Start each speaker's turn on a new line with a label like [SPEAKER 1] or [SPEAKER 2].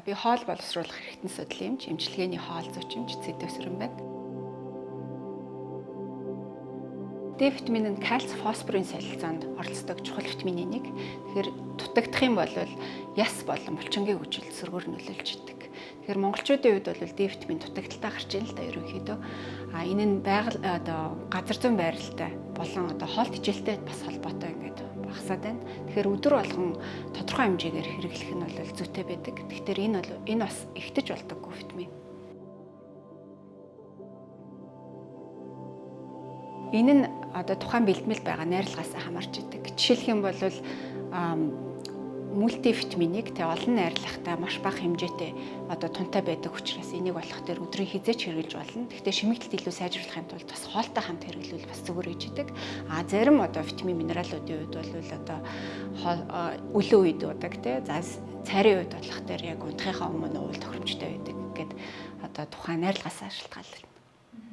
[SPEAKER 1] За би хоол боловсруулах эрхтэн судлалын эмч, эмчилгээний хоол зүйч эмч Цэдэвсрэн байна. Д витамин нь кальц, фосфорын солилцоонд оролцдог чухал витамины нэг. Тэгэхээр дутагдах юм бол яс болон булчингийн хөгжилд сөргөөр нөлөөлж идэг. Тэгэхээр монголчуудын хувьд бол Д витамин дутагдaltaй гарч ийн л да ерөнхийдөө. А энэ нь байгаль одоо газар зүйн байралтай болон одоо хоол хичээлтэй бас холбоотой ингээд багасаад байна. Тэгэхээр өдөр болгон тодорхой хэмжээгээр хэрэглэх нь бол зүйтэй байдаг. Тэгэхээр энэ бол энэ бас ихтэж болдоггүй витамин. Энэ нь одоо тухайн бэлтгэл байгаа найрлагаас хамаарч идэг. Жишээлх юм бол мультивитаминыг тэг олон найрлагатай маш бага хэмжээтэй одоо тунтай байдаг учраас энийг болох дээр өдрийн хизээч хэрэглэж болно. Гэхдээ шимэгдэлт илүү сайжруулахын тулд бас хоолтой хамт хэрэглүүл бас зүгээр гэж идэг. А зарим одоо витамин минералуудын хувьд бол одоо өлөө үед удаг те. За цайрын үед болох дээр яг унтахынхаа өмнө уул тохиромжтой байдаг гэд одоо тухайн найрлагаас шалтгаална.